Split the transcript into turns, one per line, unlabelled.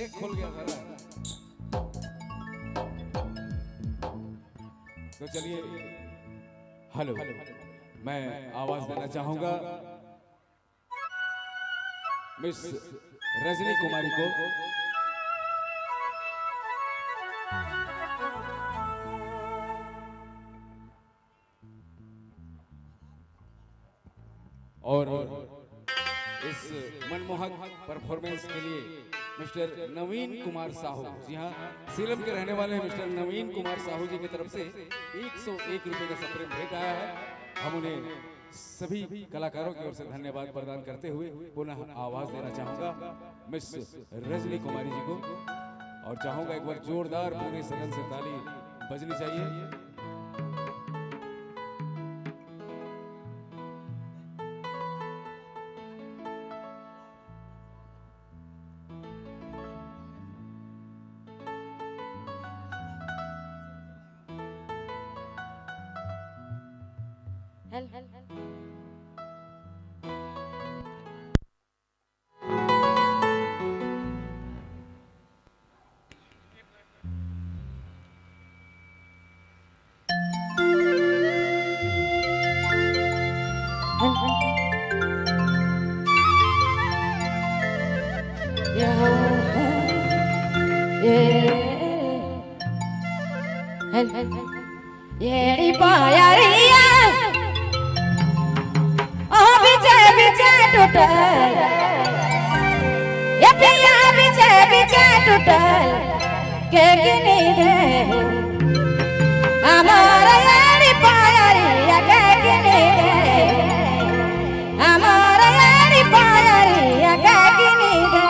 एक खुल गया था ना। तो चलिए, हेलो, मैं आवाज देना चाहूंगा मिस रजनी कुमारी को। और इस मनमोहक परफॉर्मेंस के लिए मिस्टर नवीन कुमार साहू, जी हाँ, सीलम के रहने वाले मिस्टर नवीन कुमार साहू जी की तरफ से 101 रुपए का सप्रेम भेंट आया है। हम उन्हें सभी कलाकारों की ओर से धन्यवाद प्रदान करते हुए पुनः आवाज देना चाहूंगा मिस रजनी कुमारी जी को, और चाहूंगा एक बार जोरदार पूरे सदन से ताली बजनी चाहिए।
येड़ी पायरिया ओ बिचे बिचे टूटल, ये पिया बिचे बिचे टूटल के गिनी दे हमारा येड़ी पायरिया के गिनी दे हमारा येड़ी पायरिया के गिनी दे।